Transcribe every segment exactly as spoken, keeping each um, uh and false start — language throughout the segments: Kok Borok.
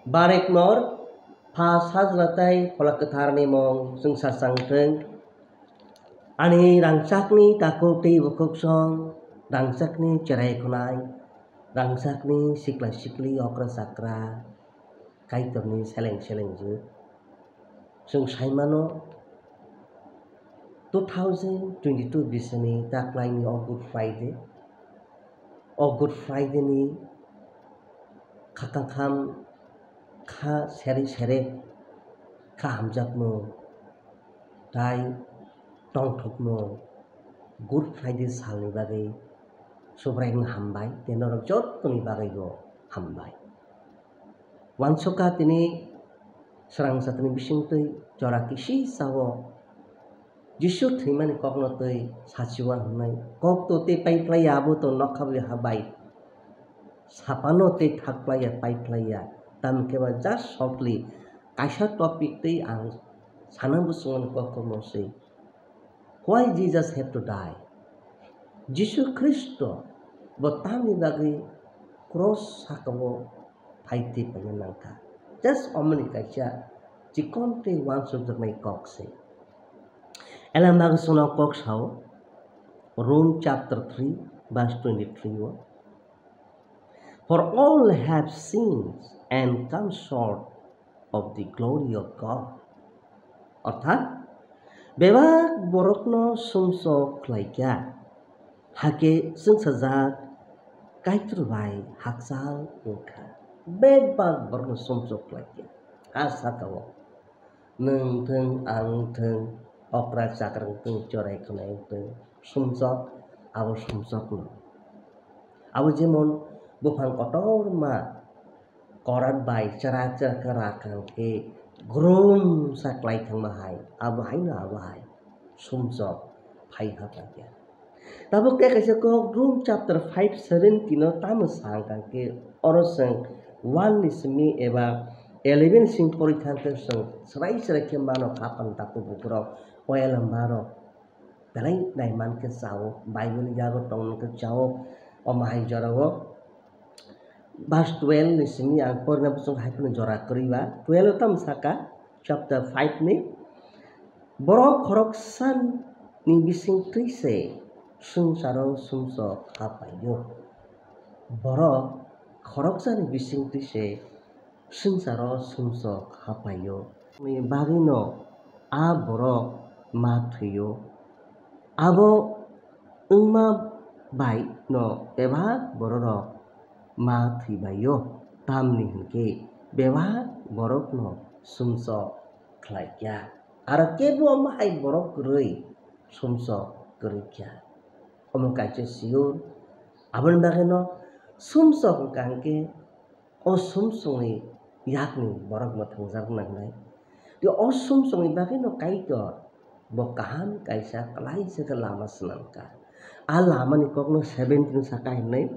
Barekmor, pha sajla tei phola kwtharni mung chwng sachang thung. Ani rangchakni takhuk tei bukhuk song, rangchakni cherai khwnai, rangchakni sikla sikli okra chakra, Kaitorni seleng selengjwk. Chwng saimano, two thousand twenty-two bisini taklaini o Good Friday. O Good Friday ni khakang kham kha sere sere kha hamjakmung tai tongthokmung Good Friday salni bagwi Subraino hambai tei norok jottoni bagwibo hambai. Wansukha tini swrang satini bisingtwi jora kisi sao Jisu thwimani kokno twi sachiwan hwnwi kok to tei paiphlaiya abo to nokha bai ha bai. Sapano tei thakplaiya paiphlaiya. Tamokhe ba just shortly kaisa topic twi ang sana bwswngmani kokno se. Why Jesus have to die? Jisu Khristo bo tamni bagwi cross sakao phai twi paina nangkha. Just omoni kaisa chikon tei uansukjaknai kok se. Elembagwi chwngno kok sao, Rome chapter three verse twenty-three o, "For all have sinned and come short of the glory of God." Orthat, bebak borokno sumsok khlaikha, hakhe chwngsajak Kaitor bai hakchal wngkha. Bebak borokno sumsok khlaikha. A sakao, nwng thung, ang thung, okra chakra wng thung, chorai khwnai wng thung, sumsok, abo sumsokno. Abo jemon buphang kotorma korat bai chera chera khe rakang khe grum sa klai thangma hai, abo haino abo hai sumsok phai ha paikha. Tabuk khe kaisa kok Rome chapter five seventeen o tamo sa wngkha khe, oro chwng one ni simi eba eleven simi pori thang khe chwng swrai swrai khe mano kha panda kubukrok oel maro. Belai naiman khe chao, Bible ni yago tongmani khe chao, omo hai jorao. Verse twelve ni simi ang porina bwswk hai phano jora kwrwi ba. Twelve o tamo saka, chapter five ni, "Borok khoroksa ni bising twi se swngcharo sumsok ha paio." Borok khoroksa ni bising twi se swngcharo sumsok ha paio. Ni bagwino a borok ma thwio. Abo wngma bai no bebak bororok ma thwibaio, tamni hwnkhe bebak borokno sumsok khlaikha. Aro kebo omo hai borok kwrwi sumsok kwrwikha. Omo kaisa siyur. Aboni bagwino sumsok hwnkha hwnkhe o sumsokni yakni borok mwthangjak nangnai. Tei o sumsokni bagwino Kaitor bo kaham kaisa kwlaisa khe lama swnamkha. A lamani kokno seventeen saka hinwi,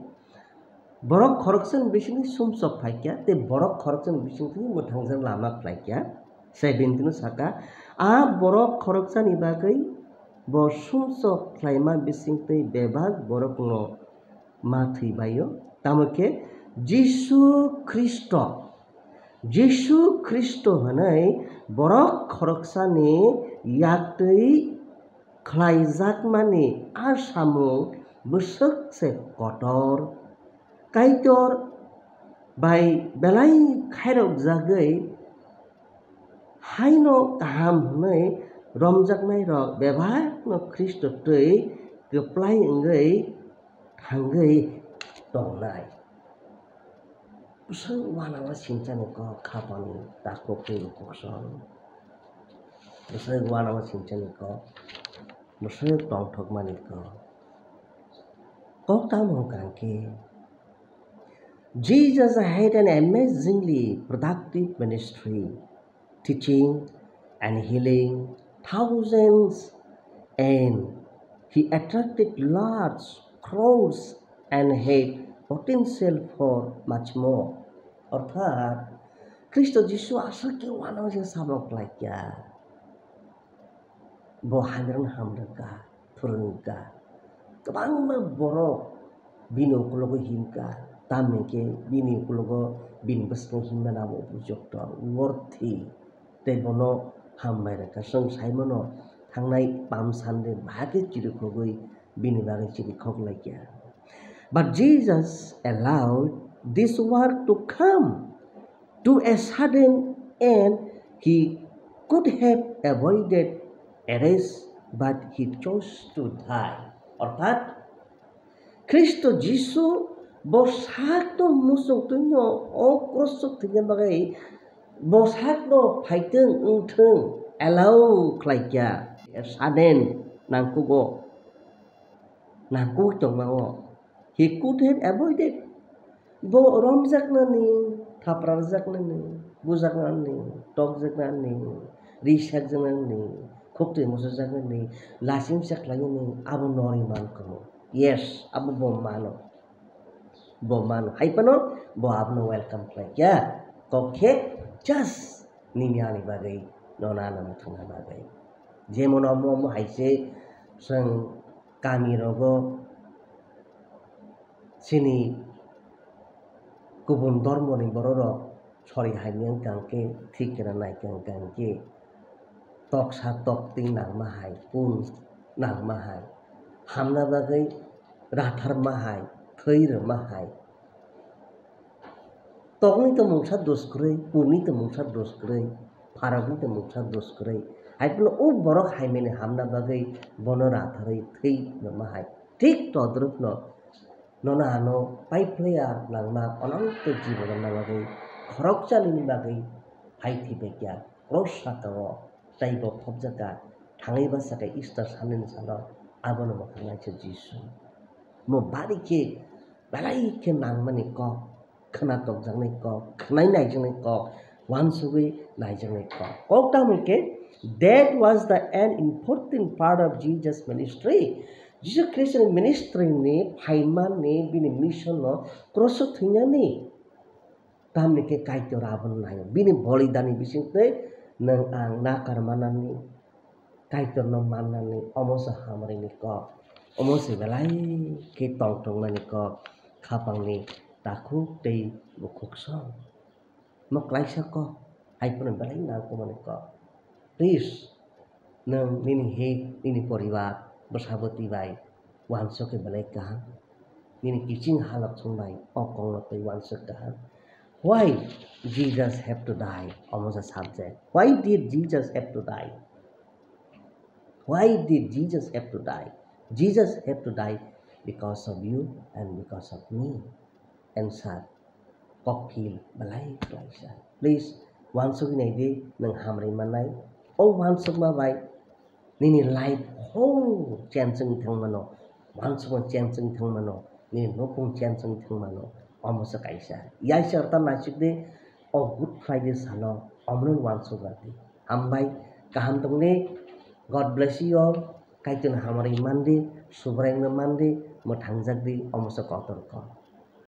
borok khoroksani bisingtwi sumsok phaikha tei borok khoroksani bisingtwi mwthangjak lama khlaikha. Seventeen saka, a borok khoroksani bagwi bo sumsok khlaima bisingtwi bebak borokno ma thwibaio. Tamo khe Jisu Khristo, Jisu Khristo hwnwi borok khoroksani yaktwi khlaijakmani a samung bwswk se kotor. Kaitor bai belai khairokjagwi haino kaham hwnwi romjaknairok bebakno Khristo twi kwplai wngwi thangwi tongnai. Bwswk uanama singchani kok khapani takhuk tei bukhuk song. Bwswk uanama singchani kok. Bwswk tongthokmani kok. Kok tamo hwnkha khe, Jesus had an amazingly productive ministry, teaching and healing thousands, and he attracted large crowds and had potential for much more. Orthat, Khristo Jisu aswk khe uanama se samung khlaikha. Bo hamyarokno hamrwkha, phwrwngkha. Kwbangma borok bini ukologo himkha, tamni hwnkhe bini ukologo bini bwskango hinmani abo upojukto, worthy, tei bono hambai rwkha. Chwng sai mano, thangnai Palm Sunday bahai khe chirikhogwi bini bagwi chirikhok lai kha. But Jesus allowed this work to come to a sudden end. He could have avoided arrest, but he chose to die. Orthat, Khristo Jisu bo sakno muchung twino o cross-o thwina bagwi bo sakno phaitwng wngthwng allow khlai kha. Sudden nangkugo, nangkuk tongma o. He could have avoided. Bo romjaknani, thaprarjaknani, bujaknani, tokjaknani, ri sakjaknani, khuktwi musujaknani, lasing sa khlainani, abo norwi mankha. Yes, abo bo mano. Bo mano. Hai phano bo abono welcome khlai kha. Kok khe just nini ani bagwi, nono ano muthungna bagwi. Jemon omo omo hai se chwng kami rogo chini kubun dormoni bororok sori hamya wngkha hwnkhe, thik khe nai khe wngkha hwnkhe, toksa toktwi nangma hai, pun nangma hai, hamna bagwi ratharma hai, thwi rwma hai. Tokni to mungsa dos kwrwi, punni to mungsa dos kwrwi, pharokni to mungsa dos kwrwi. Hai phano o borok haimani hamna bagwi bono ratharwi thwi rwma hai. Thik todrupno nono ano paiphlaiya nangma ononto jibono nangma bagwi khoroksa nini bagwi hai thwibaikha. Cross sakao taibo phobjakha, thangwi bachakha Easter Sunday ni salo, abono mwkhang naisuk Jisu. Mo bari khe belai khe nangmani kok, khna tokjaknai kok, khwnai naijaknai kok, uansugwi naijaknai kok. Kok tamo khe, that was the an important part of Jesus ministry. Jisu Khristoni ministry ni phaimani bini mission no cross o thwinani. Tamni khe Kaitor abono naio. Bini bolidani bisingtwi nwng ang nakar manani, Kaitorno mannani, omo se hamrini kok, omo se belai khe tongthoknani kok, khapangni takhuk tei bukhuk song. Mo klaisa kok, hai phano belai nangkukmani kok. Please, nwng nini hik, nini poribar, bwsa bwtwi bai uansuk khe belai kaham. Nini kiching halok thung bai o kokno twi uansuk kaham. Why Jesus have to die? Omo se subject. Why did Jesus have to die? Why did Jesus have to die? Jesus have to die because of you and because of me. Answer. Kokphil belai klaisa. Please, uansugwi nai di, nwng hamri mannai. O uansukma bai nini life whole change wng thang mano. Uansukma change wng thang mano. Nini nukung change wng thang mano. Omo se kaisa. Yaisa rwta naisik di, o Good Friday salo omono uansuk rwdi. Hambai, kaham tongdi. God bless you all. Kaitorno hamari mandi, Subraiyungno mandi, mwthangjak di, omo se kotor kok.